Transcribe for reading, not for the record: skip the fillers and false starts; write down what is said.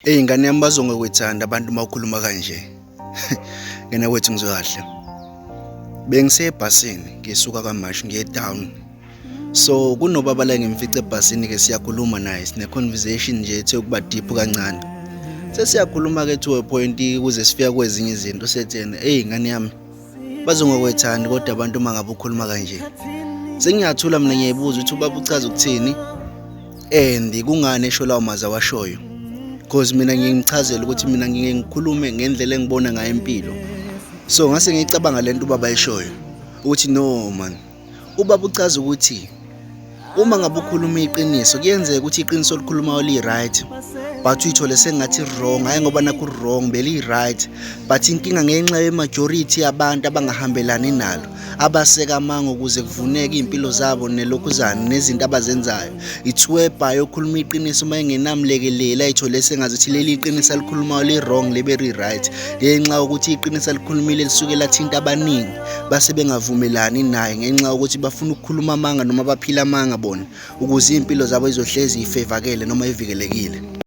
Eyi ngane yami bazongokwethanda abantu uma ukhuluma kanje. Ngena kwethu ngizwe kahle. Bengisebhasini ngisuka KwaMashu ngiye down. So kunobaba la ngimfice ebhasini ke siyakhuluma naye sine conversation nje ethe ukuba deep kancane. Sesiyakhuluma ke to a point kuze sifika kwezinye izinto sethene eyi ngane yami bazongokwethanda kodwa abantu uma ngabe ukhuluma kanje. Sengiyathula mina ngiyayibuza ukuthi ubaba uchaza ukuthini and kungani esho lawo mazwi awashoyo because mina ngimchazela ukuthi mina ngike ngikhulume ngendlela engibona ngayo impilo. So ngase ngiyicabanga lento ubaba ayishoyo ukuthi no man, ubaba uchaza ukuthi uma ngabe ukhuluma iqiniso kuyenzeka ukuthi iqiniso olikhulumayo li-right but uyithole sengathi wrong, hhayi ngoba nakhu wrong beli-right, but inkinga ngenxa ye-majority yabantu abangahambelani nalo, abaseka amanga ukuze kuvuneke iy'mpilo zabo nelokhuzane nezinto abazenzayo. It's whereby okhuluma iqiniso uma engenamlekeleli ayithole sengazuthi leli iqiniso alikhulumayo li-wrong libe li-right ngenxa yokuthi iqiniso alikhulumile lisuke lathinta abaningi base bengavumelani naye ngenxa yokuthi bafuna ukukhuluma amanga noma baphila amanga bona ukuze iy'mpilo zabo izohlezi ifevakele noma ivikelekile.